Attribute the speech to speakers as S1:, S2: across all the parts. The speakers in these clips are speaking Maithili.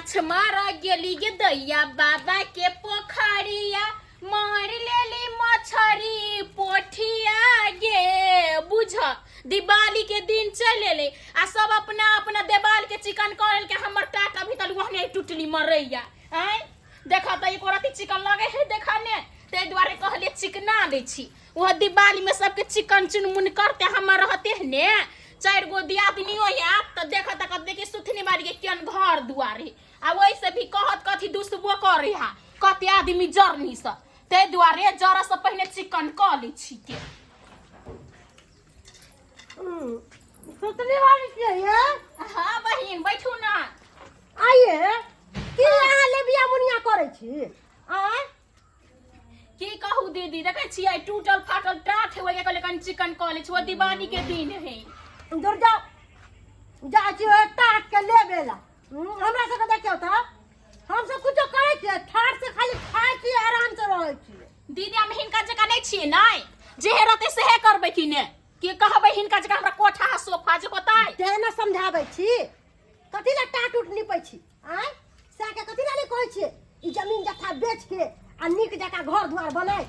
S1: माछ मार गेली गे दैया बाबा के पोखरिया, मार लेली मछरी पोठिया गे। बुझ दिवाली के दिन चल एले आ सब अपना अपना देवाल के चिकन कर के हमर टाट अभी तक वहने टूटली मरैया। आय देखा त एको रति चिकन लगे है देखा ने, ताहि दुआरे कहलिए चिकना लै छी। वह दिवाली में सबके चिकन चुनमुन करते हमर रहते है ने चारि गो दियादनियो आयत त देखत त कहत देखी सुथनी बारी के केहन घर दुआर है। आ वैसे भी कहत कथी दुसबो करे हा कते आदमी जरनी से, ताहि दुआरे जरा से पहिने चिकन क लै छी के।
S2: सुतनी वाली छियै ये?
S1: हाँ बहिन बैठू ना।
S2: आइए की अहाँ लेबिया मुनिया करै छी? आँय
S1: की कहू दीदी, देखै छियै टूटल फाटल टाट है, ओहि कहले कनि चिकन कऽ लै छी, ओ दिवाली के दिन है।
S2: दूर जाओ, जाइ छी ओहि टाट के लेबे ला। हमरा सबके देखियौ तऽ हम सब कुछो करै छियै, ठाठ से खाली खाइ छियै, आराम से रहै छियै।
S1: दीदी हम हिनका जकाँ नहि छियै, नहि जेहे रहतै सेहे करबै कि ने, की कहबै हिनका जकाँ हमरा कोठा आ सोफा जे होतै।
S2: तें ने समझाबै छी, कथी लए टाट उट निपै छी? आँय सएह के कथी लए नहि कहै छियै ई जमीन जथा बेच के आ नीक जकाँ घर दुआर बनाय,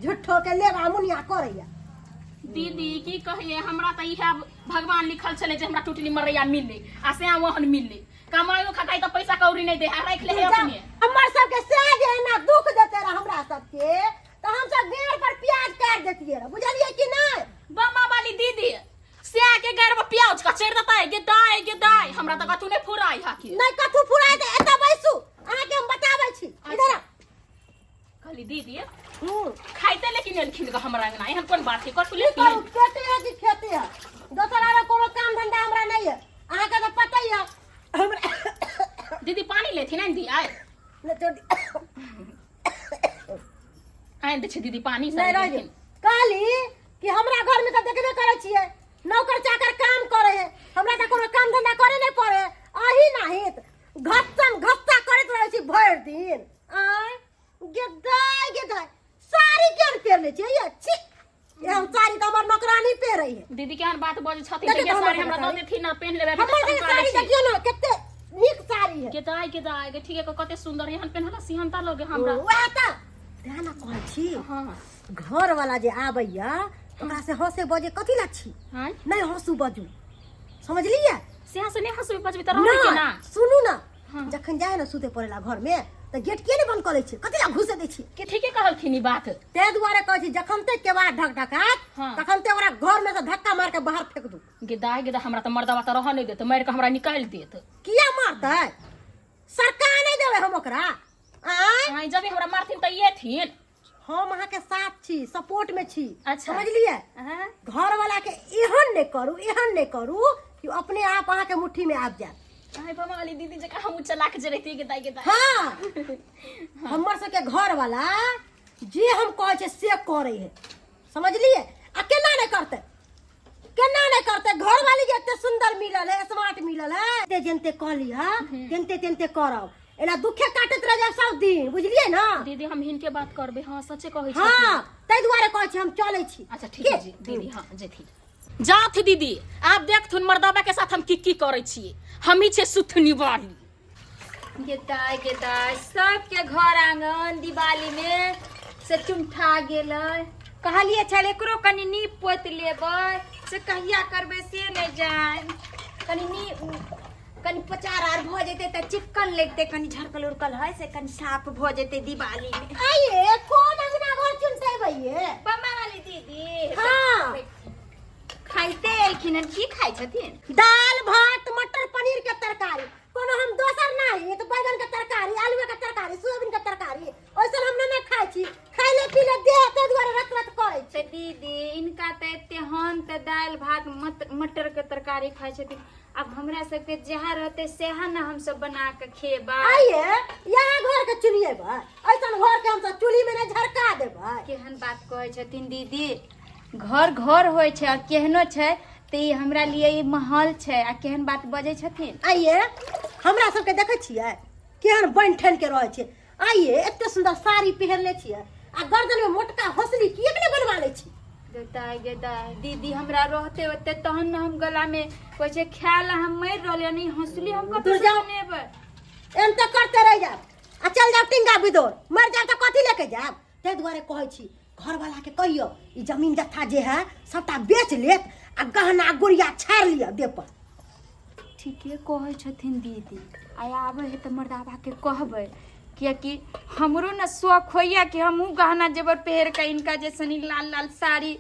S2: झूठो के लेबा मुनिया करैया।
S1: दीदी की कहिए, हमरा तऽ इएह भगवान लिखल छलै जे हमरा टुटली मरैया मिललै आ से ओहन मिललै। कमाइयो खटाइ तऽ पैसा कौड़ी नहि दे है, राखि ले है अपने।
S2: हमर सबके सएह जे एना दुख देते रह हमरा सबके तऽ हमसब गेड़ पर प्याज काटि देतियै रह, बुझलियै कि नहि?
S1: बमा वाली दीदी से के गैर में प्याज कचेर देतै गे दाय गे दाय, हमरा तऽ कथू नहि फुराइ हा की।
S2: नहि कथू फुराइ तऽ एतऽ बैसू, अहाँके हम बताबै छी। इधर आउ।
S1: कहली दीदी खाइते लेकिन एलखिन ग हमरा अंगना, एहन कोन बात है कथू
S2: की
S1: लेकिन?
S2: करू, खेती है कि खेती है, दोसर आरो कोनो काम धंधा हमरा नहीं है, अहाँके तऽ पता ही है हमरा।
S1: दीदी पानी लेथिन आनि दी? आय
S2: नहि तो
S1: आनि दै छै दीदी पानी।
S2: नहीं रह गेल। कहली कि हमरा घर में तऽ देखबे करै छियै नौकर चाकर काम करे है, हमरा तऽ कोनो काम धंधा करे नहीं पड़े, अही नाहित घस्सम घस्सा करैत रहै छी भरि दिन। आय गेदाय गेदाय साड़ी केहन पहिरने छियै ये? छी, एहन साड़ी तऽ हमर नौकरानी पहिरै है।
S1: दीदी केहन बात बजै छथिन?
S2: देखियौ
S1: देखियौ
S2: तऽ
S1: साड़ी
S2: हमर
S1: हमरा दऽ
S2: साड़ी।
S1: देथिन ने पहिन लेबै अभी।
S2: हमर
S1: तऽ
S2: सबके
S1: हम
S2: साड़ी देखियौ ने कते नीक साड़ी है।
S1: गेदाय गेदाय गे, ठीक है, कते सुंदर एहन पेन्हला सिहनता लगे हमरा।
S2: वएह तऽ तें ने कहै छी।
S1: हाँ
S2: घर वाला जे आबैया ओकरा से हंसे बजे कथी ला छी?
S1: हाँ
S2: नहीं हंसू बजू, समझलियै?
S1: से हंसू नहि हंसू बजबी तऽ रहबै केना?
S2: सुनू ना।
S1: हाँ।
S2: जखन जाए ना सुते पड़ेला घर में तऽ गेट किए नहीं बंद कऽ लै छियै? कथी ला घुसे दै छियै?
S1: के ठीके कहलखिन ई बात।
S2: ताहि दुआरे कहै छी जखन ते केबाड़ ढक ढकात
S1: हाँ।
S2: तखन ते ओकरा घर में से धक्का मार के बाहर फेंक दू।
S1: गे दाय गे दाय, हमरा तऽ मर्दवा तऽ रहऽ नहि देत, मारि कऽ हमरा निकालि देत।
S2: किया मारतै? सरकार नहीं देबै हम ओकरा। आँय
S1: आँय जब हमरा मारथिन तऽ एथिन।
S2: हम अहाँ के साथ छी, सपोर्ट में छी।
S1: अच्छा।
S2: समझलियै?
S1: हाँ।
S2: घर वाला के एहन नहीं करू, एहन नहीं करू कि अपने आप अहाँ के मुट्ठी में आबि जायत।
S1: आय बाबा वाली दीदी जकाँ हमहूँ चलाक जे रहितियै गे दाय गे दाय।
S2: हाँ हमर सबके घर वाला जे हम कहै छियै से करै है, समझलियै? आ केना नहीं करतै, केना नहीं करतै? घर वाली जे एते सुंदर मिलल है, स्मार्ट मिलल है, ते जेनते कहली है तेनते तेनते करब, एना दुखे काटैत रह जायब सब दिन, बुझलियै ना?
S1: दीदी हम हिनके बात करबै, हाँ सचे कहै छी।
S2: हाँ ताहि दुआरे कहै छी हम चलै छी।
S1: अच्छा ठीक है जी दीदी, हाँ जेथिन जाथ दीदी, आब देखथुन मर्दाबा के साथ हम की की करै छियै, हम ही छियै सुथनी वाली।
S3: गेदाय गेदाय सबके घर आंगन दिवाली में से चुमठा गेलै। कहलियै छल एकरो कनि नीप पोति लेबै, से कहिया करबै से नहि जानि। कनि नी कनि पचार आर भऽ जेतै तऽ चिक्कन लगतै, कनि झरकल उरकल है से कनि साफ भऽ जेतै दिवाली में।
S2: आइए कोन अंगना घर चुनतेबै ये?
S3: बम्बा वाली दीदी।
S2: हाँ।
S3: खाइते एलखिन हन, की खाइ छथिन?
S2: दाल भात मटर पनीर के तरकारी। कोनो हम दोसर नाही तऽ बैगन के तरकारी, आलू के तरकारी, सोयाबीन के तरकारी ओइसन हम नहि खाइ छी। खाइले पीले देह ताहि दुआरे रत रत करै छी।
S3: तऽ दीदी इनका तऽ एते हम तऽ दालि भात मटर के तरकारी खाइ छथिन, आब हमरा सबके जहाँ रहतै सएह ने हमसब बना के खेबै।
S2: आइए यहाँ घर के चुनिएबै, ऐसन घर के हमसब चूल्ही में नहि झरका देबै।
S3: केहन बात कहै छथिन दीदी, घर घर होइ छै और केहनो छै तऽ ई हमरा लिए ई महल छै, आ केहन बात बजै छथिन।
S2: आइए हमरा सबके देखै छियै केहन बनि ठनि के रहै छै। आइए एते सुंदर साड़ी पहिरले छियै आ गर्दन में मोटका हौसली किएक नहि बनवा लै छी?
S3: गेदाय गेदाय दीदी हमरा रहते ओते तहन ने हम गला में कहै छै खाय ला हम मरि रहलियै, नहीं हौसली हम कतऽ
S2: दूर
S3: से
S2: जाओ।
S3: बनेबै?
S2: रहि जायब आ चल जायब टिंगा बिदोर, मर जायब तऽ कथी लेके जायब? ताहि दुआरे कहै छी घरवाला के कहियो ई जमीन जत्था जे है सबटा बेच लेत आ गहना गुड़िया छाड़ि लिअ देह पर।
S3: ठीके कहै छथिन दीदी। आइ आबै है तऽ मर्दाबाके कहबै, कियाकि हमरो ने शौक होइया कि हमहूँ गहना जेवर पहिर कऽ इनका जैसन ई लाल लाल साड़ी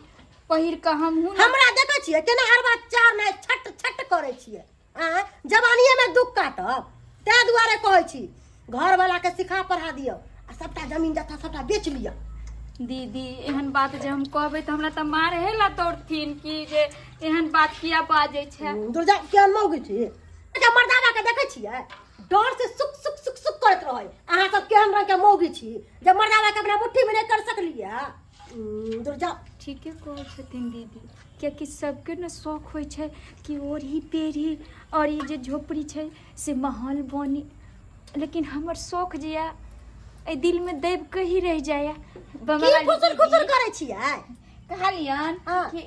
S3: पहिर कऽ हमहूँ ने।
S2: हमरा देखै छियै केना अरबा चार नहि छट छट करै छियै? आँय, जवानिए में दुख काटब? ताहि दुआरे कहै छी घरवाला के सिखा पढ़ा दियौ आ सबटा जमीन जथा सबटा बेच लिअ।
S3: दीदी, एहन बात जे हम कहबै तऽ हमरा तऽ मारहे ला दौड़थिन कि जे एहन बात किया बाजै छै।
S2: दुर्जा, केहन मौगी छी? अच्छा, मर्दाना के देखै छियै डर से सुक सुक सुक सुक करैत रहै। अहाँ सब केहन रंग के मौगी छी जे मर्दाना के अपना मुट्ठी में नहि कर सकलियै? दुर्जा,
S3: ठीके कहै छथिन दीदी, कियाकि सबके ने शौक होइ छै कि ओढ़ी पेढ़ी आओर ई जे झोपड़ी छै से महल बनी, लेकिन हमर शौक जे यऽ एहि दिलमे दबि कऽ ही रहि जाइए।
S2: की खुसुर खुसुर करै छियै?
S4: कहलियन
S2: हाँ।
S4: कि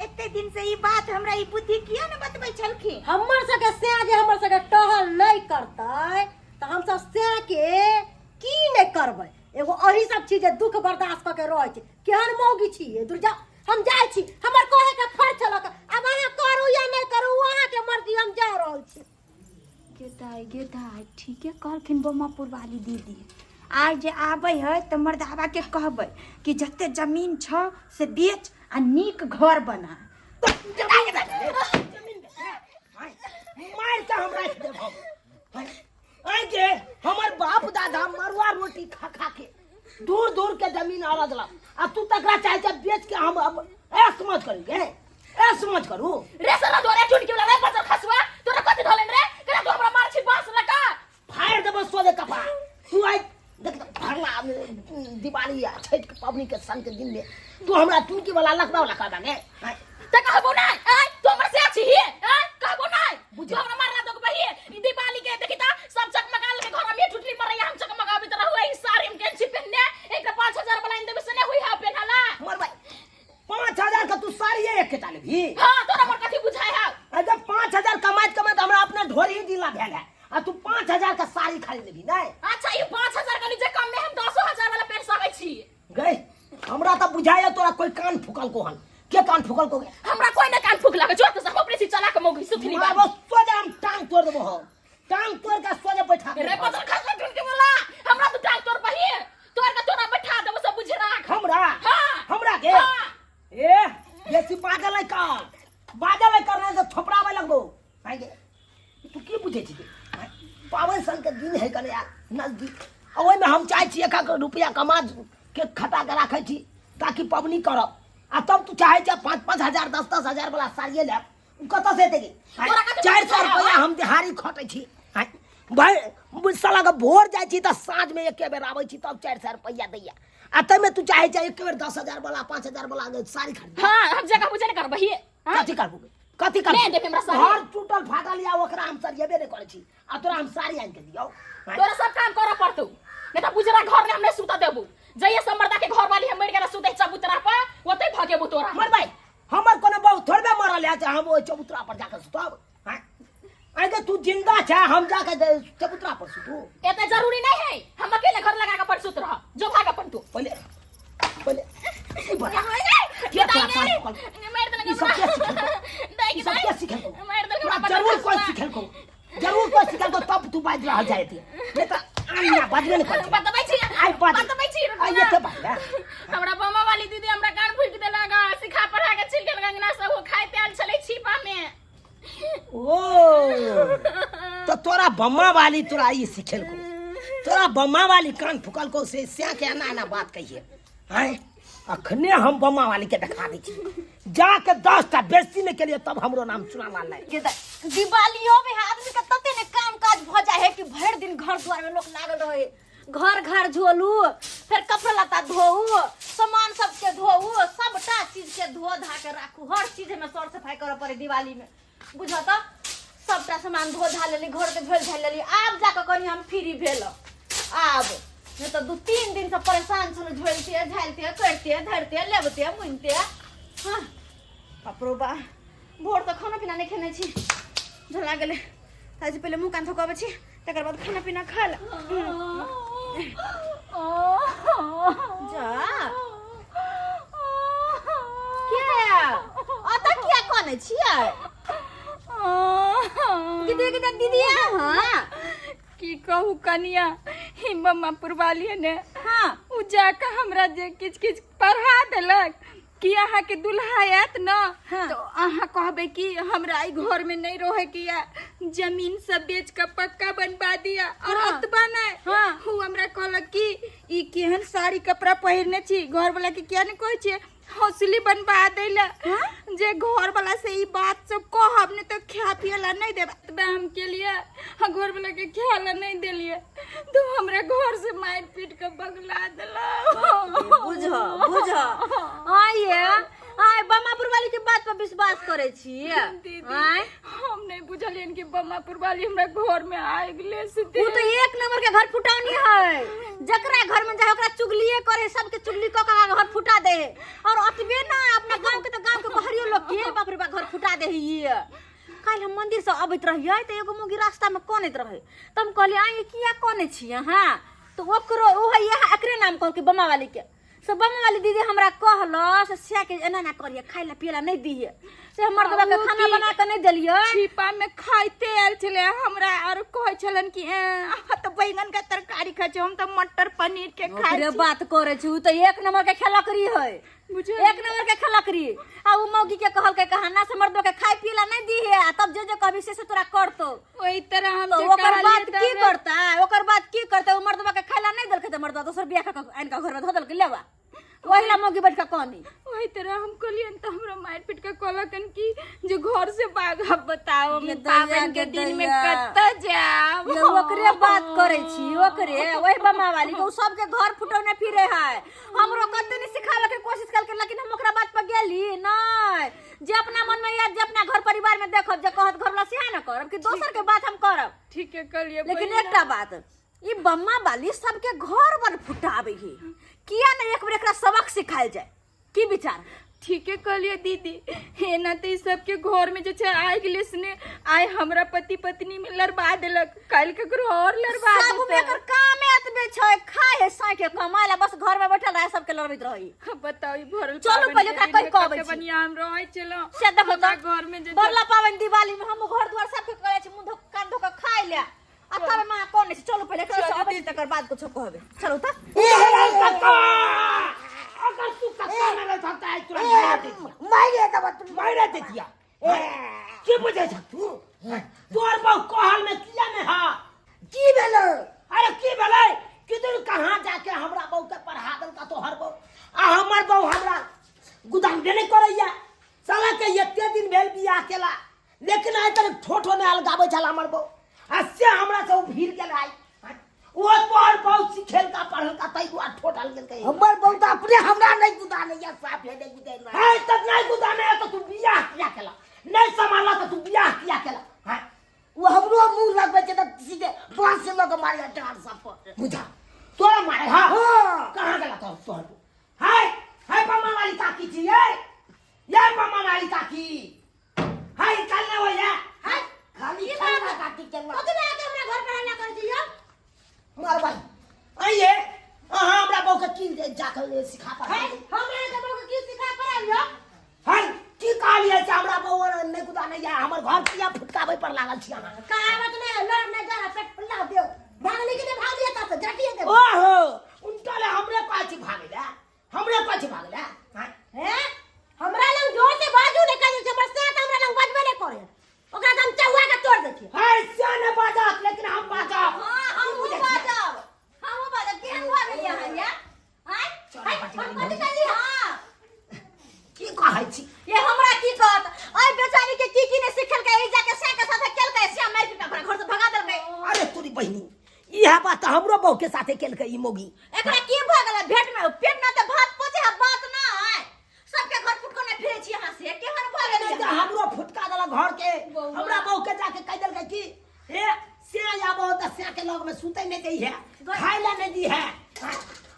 S4: एते दिन से ई बात हमरा ई बुद्धि किया ने बतबै छलखिन?
S2: हमर सबके सैं जे हमर सबके टहल नहि करतै तऽ हमसब सैं के की नहि करबै। एगो अही सब छी जे दुख बर्दाश्त कऽ के रहै छी। केहन मौगी छी ये दुर्जा। हम जाइ छी, हमर कहे के फर्ज छलक। आब अहाँ करू या नहि करू ओ अहाँके मर्जी, हम जा रहल छी।
S3: गे दाइ, गे दाइ, ठीके कहलखिन बमापुर वाली दीदी। आइ जे आबै है तऽ मर्दाबाके कहबै कि जते जमीन छौ से बेच आ नीक घर बना।
S5: मारि के हम राखि देब। हम आइ गे हमर बाप दादा मरुआ रोटी खा खा के दूर दूर के जमीन अरदलक आ तू तकरा चाहे छै बेच के हम अब ऐश मत करू गे, ऐश मत करू।
S1: रे साला तोरे चुटकी वाला रे बचल खसुआ, तोरा कथि धोलेन रे? केना तू हमरा मार छी बांस लगा?
S5: फाड़ देबो सोझे कपार। तू आइ देख त भरला दिवाली आ छठ के पबनी के संग के दिन में तू हमरा टुनकी वाला लकड़ा वाला कहबा ने?
S1: त कहबो नै। आय तू हमर से छी हे? आय कहबो नै? तू हमरा मारला तो बही ई दिवाली के देखी त सब चकमका ले घर में टुटली पर हम चकमकाबी त रहु ई साड़ी में केन छी पहनने। एक 5000 वाला इन देबे से नै होई है पहनला।
S5: मर भाई, 5000 का तू साड़ी एक के लेबही?
S1: हां, तोरा मोर कथि बुझाय है?
S5: अरे 5000 कमाइत कमाइत हमरा अपना ढोरी दिला भेल है आ तू 5000 का साड़ी खरीद लेबही नै?
S1: अच्छा, ई 5000 का जे कम में हम 10000 वाला पहन सकै छी।
S5: गई, हमरा त बुझाय तोरा कोई कान फुकल को हन। के कान फुकल को?
S1: हमरा कोई ना कान फुकला के जोत से हम अपने से चला के मौगी सुथनी
S5: बाबू सोजे हम टांग तोड़ देबो। हम टांग तोड़ के सोजे बैठा
S1: रे बदल खसला ढूंढ के बोला हमरा तू टांग तोड़ बही तोड़ के तोरा बैठा देबो, सब बुझे राख।
S5: हमरा?
S1: हां।
S5: हमरा के?
S1: हां।
S5: ए बेसी पागल है का बाजल है करने से थोपड़ावे लगबो। भाई गे, तू की बुझे छी? पावन सन के दिन है कने यार नजदीक, आ ओहिमे हम चाहै छी एक एक रुपया कमा के खटा के राखै छी ताकि पबनी करब, आ तब तू चाहै छै 5-5 हजार 10-10 हजार वाला साड़िए लेब, उ कतऽ से एतै?
S1: तोरा कथी
S5: 400
S1: बुझाइ
S5: रुपया हम दिहाड़ी खटै छी। आँय, भाइ साला के भोर जाइ छी तऽ साँझ में एके बेर आबै छी तब 400 रुपया दैया, आ ताहिमे तू चाहै छै एक बेर 10,000 वाला 5,000 वाला साड़ी खरीद।
S1: हां, हम जगह बुझे ने करबही। हां?
S5: कथी करबू? कथी करबू?
S1: नहि देबै हमरा साड़ी।
S5: घर टूटल फाटल या ओकरा हम सरियेबे नहि करै छी आ तोरा हम साड़ी आनि के दियौ?
S1: तोरा सब काम करऽ पड़तौ, नहीं तऽ बुझरा घर में हम नहीं सुतऽ देबू। जइए सब मर्दा के घर वाली हम मरि गेल सुतै चबूतरा पर, ओतै भगेबू तोरा।
S5: मर भाई, हमर कोनो बहु थोड़बे मरल है जे हम ओहि चबूतरा पर जाके सुतब? आँय? आँय गे, तू जिंदा छै हम जाके चबूतरा पर सुतू?
S1: एते जरूरी नहीं है, हम अकेले घर लगा के पर सुत रह, जो भाग अपन तू।
S5: पहिले पहिले ई बता। के तोरा कान पकड़? ई सब के सिखेलकौ? ई सब के सिखेलकौ? तोरा जरूर कोई सिखेलकौ, जरूर कोई सिखेलकौ तब तू बाजि रहल जाय एते, नहीं तऽ आन ना बाजबे नहि करै।
S1: बतबै छी,
S5: आइ बाज।
S1: बतबै छी।
S5: आइ एते बाज।
S1: हमरा बमा वाली दीदी हमरा कान फूकि देलक, सिखा पढ़ा के चलि गेल गंगना सब ओ खाइत आयल छलै छिपा में।
S5: ओ तो तोरा बम्मा वाली तोरा ई सिखेलको, तोरा बम्मा वाली कान फुकलको से स्या के एना एना बात कहिए? आँय, अखने हम बम्मा वाली के देखा दै छी, जाके 10टा बेसी नहि केलिए तब हमरो नाम सुनाला नहि।
S4: के दिवालियो में आदमी के तते ने काम काज भ जाए है कि भरि दिन घर द्वार में लोग लागल रहे, घर घर झोलू, फिर कपड़ा लत्ता धोऊ, सामान सबके धोऊ, सबटा चीज के धो धा के राखू, हर चीज में सर सफाई करऽ पड़े दिवाली में, बुझ त सबटा सामान धो धा लेली, घर के झोल झाल लेली, आब जाके कनी हम फ्री भेल आब, नहीं तो 2-3 दिन से परेशान छलहुँ, झोलते झालते करते धरते लेबते मुनते। हाँ बापरो बा, भोर तऽ खाना पीना नहि खेने छी, झोला गेलै। आज पहिले मुँह कान धोकऽ अबै छी,
S3: तकर बाद खाना पीना खा ले।
S4: जा के अतऽ किया कनै छियै? दीदी दीदी दीदी हाँ।
S3: की कहू कनिया, ही मम्मा पुरवाली ने
S4: हाँ
S3: उ जाके हमरा जे किछ किछ पढ़ा देलक कि अहाँ के दुल्हा आयत न।
S4: हाँ।
S3: तो अहाँ कहबे कि हमरा ई घर में नहीं रहे के या जमीन सब बेच के पक्का बनवा दिया और
S4: हाँ।
S3: अतबा नहीं।
S4: हाँ।
S3: उ हमरा कहलक कि ई केहन साड़ी कपड़ा पहिरने छी, घर वाला के किया नहीं कहै छियै हौसली बनवा दै ला। जे घर वाला से ई बात सब कहब नहीं तो खा पिए ला नहीं देब। अतबा हम के लिए हाँ घर वाला के खाए ला नहीं देलिए तो हमरा घर से मार पीट के बगला देला।
S4: बुझ बुझ, आइए आइ बमापुर वाली के बात पर विश्वास करे छी?
S3: दीदी।
S4: आय
S3: हम नहीं बुझलियन कि बमापुर वाली हमरा घर में आ गेले से।
S4: उ तो एक नंबर के घर फुटौनी है, जकरा घर में जाए ओकरा चुगलिए करे, सबके चुगली क के घर फुटा दे है। और अतबे ना, अपना गांव के तो गांव के बाहरियो लोग के बाप रे बाप घर फुटा दे है। ये काल्हि हम मंदिर से अबैत रहियै तऽ एगो मुगी रास्ता में कनैत रहे, तऽ हम कहलियै आइ किया कनै छी अहाँ? तऽ ओकरो ओ है यहाँ एकरे नाम कहलकै बमा वाली के। से बमा वाली दीदी हमरा कहल से सिया के एना एना करिए, खाइ ला पिए ला नहीं दिहे, से हमर बाबा के
S3: ओ
S4: खाना
S3: की
S4: बना के नहीं देलियै।
S3: छिपा में खाइते आयल छलै हमरा और कहै छलन कि ए, अहाँ तऽ बैगन के तरकारी खाइ छी, हम तऽ मटर पनीर के खाइ
S4: ओकरे
S3: छी।
S4: बात करे छी, उ तऽ एक नंबर के खेलकरी है।
S3: बुझलियै?
S4: एक नंबर के खेलकरी। आ उ मौगी के कहलकै कहाना से मर्दो के खाय पिए ला नहीं दिहे आ तब जे जे कहबी से तोरा करतो।
S3: ओहि तरह हम
S4: तो
S3: जे
S4: ओकर
S3: कहलियै
S4: बात
S3: तऽ
S4: की
S3: हमरा-
S4: करता, ओकर बात की करता? उ मर्दबा के खाय ला नहीं देलकै तऽ मर्दबा दोसर बियाह कऽ के आनि कऽ घर में धऽ देलकै लेवा, ओहि ला मौगी बैठ कऽ कहनी।
S3: ओहि तरह हम कहलियन तऽ हमरा मारि पीट के कहलकन कि जे घर से भाग। अब बताओ हम
S4: गे दैया,
S3: पाबनि के
S4: गे
S3: दिन में
S4: दैया।
S3: कतऽ जायब?
S4: ये ओकरे बात करे छी, ओकरे वही बमा वाली के। उ सबके घर फुटौने फिरे है। हमरो कते नहीं सिखावे के कोशिश कलकै, लेकिन हम ओकरा बात पर गेली नहीं। जे अपना मन में याद, जे अपना घर परिवार में देखब, जे कहत घर वाला सिहा न करब कि दोसर के बात हम करब?
S3: ठीक है कहलियै
S4: लेकिन
S3: बहिना।
S4: एकटा बात, ई बम्मा वाली सबके घर बड़ फुटावे है, किया ने एक बेर एकरा सबक सिखायल जाए? की विचार?
S3: ठीके कहलियै दीदी, एना तऽ ई सबके घर में जे छै आगि लेसने आइ हमरा पति पत्नी में लड़बा देलक, काल्हि ककरो और लड़बा
S4: सब में
S3: देतै।
S4: एकर कामे एतबे छै, खाय है साँय के कमाय ला, बस घर में बैठल रहे, सबके लड़बैत रही।
S3: बताउ ई भरल
S4: चलू
S3: पाबनि
S4: पहिले
S3: के
S4: ओकरा
S3: दिन
S4: कहि
S3: में
S4: कऽ अबै
S3: कते
S4: छी।
S3: बढ़िआँ हम रहै छलहुँ
S4: से देखो
S3: हमरा
S4: तऽ
S3: घर में जे छै
S4: बरला पाबनि दिवाली में हम घर दुआर सबके करै छी, मुँह धो कान धो के खाय ले आ तब माँ कोन छै। चलू पहिले एकरा से अबै छी, तकर बाद कुछो कहबै। चलू तऽ।
S5: कक्का, अगर तू कक्का न रहता त आइ तोरा मारि देतिया।
S2: मारि देब तू।
S5: मारि देतिया। की बुझै छ तू? तोर बहु कहल में किया ने हा?
S2: की भेलै?
S5: अरे की भेलै कि तू कहाँ जाके हमरा बहु के पढ़ा देलका तोहर बहु, आ हमर बहु हमरा गुदाम नहीं करैया। साला के एते दिन भेल बियाह केला, लेकिन आइ तक ठोठो नहि अलगाबै छल हमर बहु, आ से हमरा से उ भीड़ गेल आइ। ओ तोहर बहु सिखेलका पढ़लका तै दुआरे ठोठ अलगेलकै।
S2: हमर बहु तऽ अपने हमरा नहि गुदाने या, साफ है नहि गुदाने
S5: है तक नहीं गुदाने है तो तू बियाह किया केला? नहीं संभाला तो तू बियाह किया केला? हैं?
S2: ओ हमरो मुंह लगबै छै तऽ सीधे बांस से लऽ कऽ मारिया डाँर सब पर।
S5: बुझा तोरा मारे। हाँ।
S2: हाँ।
S5: कहाँ गेला तो तोहर बहु? हाय हाय, बमा वाली काकी छी ये, ये बमा वाली काकी हाय, कल ना हो या।
S2: हाय, खाली
S4: की
S2: खाना
S4: बात?
S2: काटी के मार।
S4: कथी लए के हमरा घर पर हल्ला करै छी यौ?
S5: मार भाई, आइए अहाँ हमरा बहु के की जाके सिखा पढ़ा?
S2: हाय,
S4: हमरा के बहु के की सिखा पढ़ाब यौ?
S5: हाय, की कहलियै से हमरा बहु नहि गुदा नहीं या, हमर घर किया फुटकाबै पर लागल छी अहाँ?
S2: कहावत नहीं लड़ नहीं जा पेट फुला देव, भागली कि नहीं भागली त जटिए दे।
S5: ओहो, उनका ले हमरे कहै छी भागै ले, हमरे कहै छी भागै ले। हाँ?
S2: हैं, हमरा लग जोर से बाजू नहीं कहे छै, बस से त हमरा लग बाजबे नहीं करे, ओकरा त हम चौआ के तोड़ दै छियै।
S5: हाय, से नहि बाजत, लेकिन हम बाजब।
S4: हाँ, हमहूँ बाजब, हमहूँ बाजब। केहन भऽ गेलियै अहाँ यै? आँय?
S5: चल,
S4: आँय,
S5: बाटी
S4: हम
S5: वाली
S4: कथी कहली? हाँ।
S5: की कहै छी?
S4: ये हमरा की कहत? अइ बेचारी के की की ने सिखेलकै, ई जाके से के साथे केलकै, से मारि पीट के ओकरा घर से भगा देलकै।
S5: अरे तोरी बहिनी, इएह बात तऽ हमरो बहु के साथे केलकै ई मोगी।
S4: एकरा की भऽ गेलै? भेट में पेट न तऽ भात पचे है, बात ना है। सबके घर फुटको ने फिरे छी अहाँ, से केहन भऽ
S5: नहि
S4: गेलै?
S5: तऽ हमरो फुटका देलक घर के। हमरा बहु के जाके कहि देलकै कि हे से आबो तऽ से के लग में सुतै नहि दै है, खाय ला नहि दी है,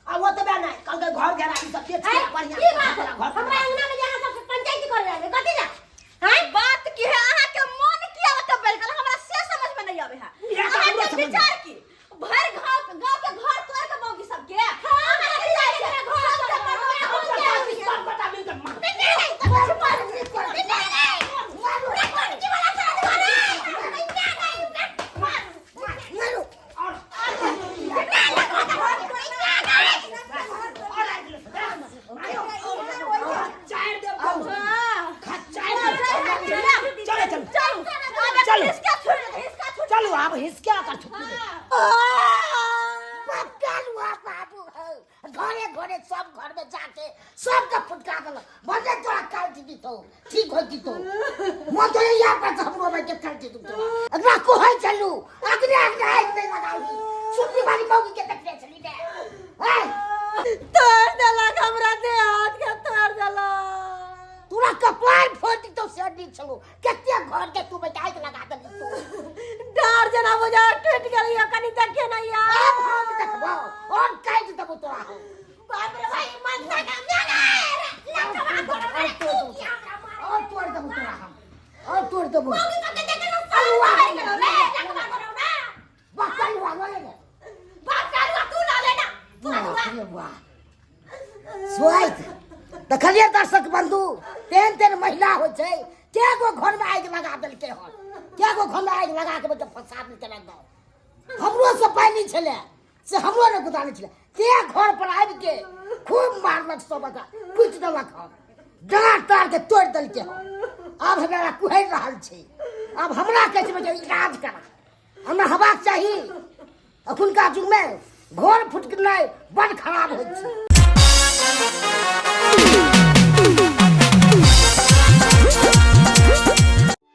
S5: आ ओतबे नहि, कहलकै घर घेरा ई सब बेच के
S2: हैं?
S5: बढ़िया
S2: की बात
S5: तोरा घर
S2: हमरा अंगना में यहाँ सब पंचायती करे आवे कथी ला? हैं?
S4: बात की है, अहाँ के मन किया ओतऽ बढ़ि गेल, हमरा से समझ में नहीं आवे है।
S5: इएह तऽ
S4: अहाँ
S5: हमरो
S4: के
S5: समझ
S4: विचार की भर गांव गांव के घर तोड़ के मौगी सब के हमरा की जाइ छै घर सबके मरवा
S5: हम
S4: हम
S5: सब
S4: के
S5: आदमी सब गोटा मिलके मार मारू और और आइ गेलै चारि देब चारि देब। चलो चलो चलो चलो आब हिसके कर छुट्टी दे। बकालुआ बाबू हौ घरे घरे सब घर में जाके सबके फुटका देलक भले तोरा काल दीदी तो ठीक हो जीतो म तो यहाँ पर हमरो में के काल दीदी तो अगला को है चलू अगले अगले आग नहीं लगाऊंगी सुनने वाली मौगी के देखने चली गए हैं
S2: तोड़ देलक हमरा देह हाथ के तोड़ देलक
S5: तोरा कपार फोड़ दीतो से नहीं छलो कते घर के तू बेटा आग लगा देली तू
S2: डर जेना बुझा टूटि गेल यौ कनी देखिए ने यार
S5: आब हम देखबो और काटि देबो तोरा हम
S4: बाप रे भाई मन का
S5: और तोड़ देबो तोरा हम और तोड़ देबो
S4: अलुआ
S5: बकलुआ लऽ ले बाप रे वाह सोइत देखलियै दर्शक बंधु तेहन तेहन महिला होइ छै कए गो घरमे आगि लगा देलकै हन कए गो घरमे आगि लगा के मतलब फंसा देलकै हन गाँव हमरो से पानि छलै से हमरो नहि गुदानै छलै ते घर पर आबि के खूब मारलक सब ओकरा कुटि देलक हन डाँट तार के तोड़ि देलकै हन आब हमरा कुहरि रहल छै आब हमरा कहै छै जे इलाज करा हमरा हेबाक चाही अखुनका युगमे घर फुटकनाइ बड़ खराब होइ छै।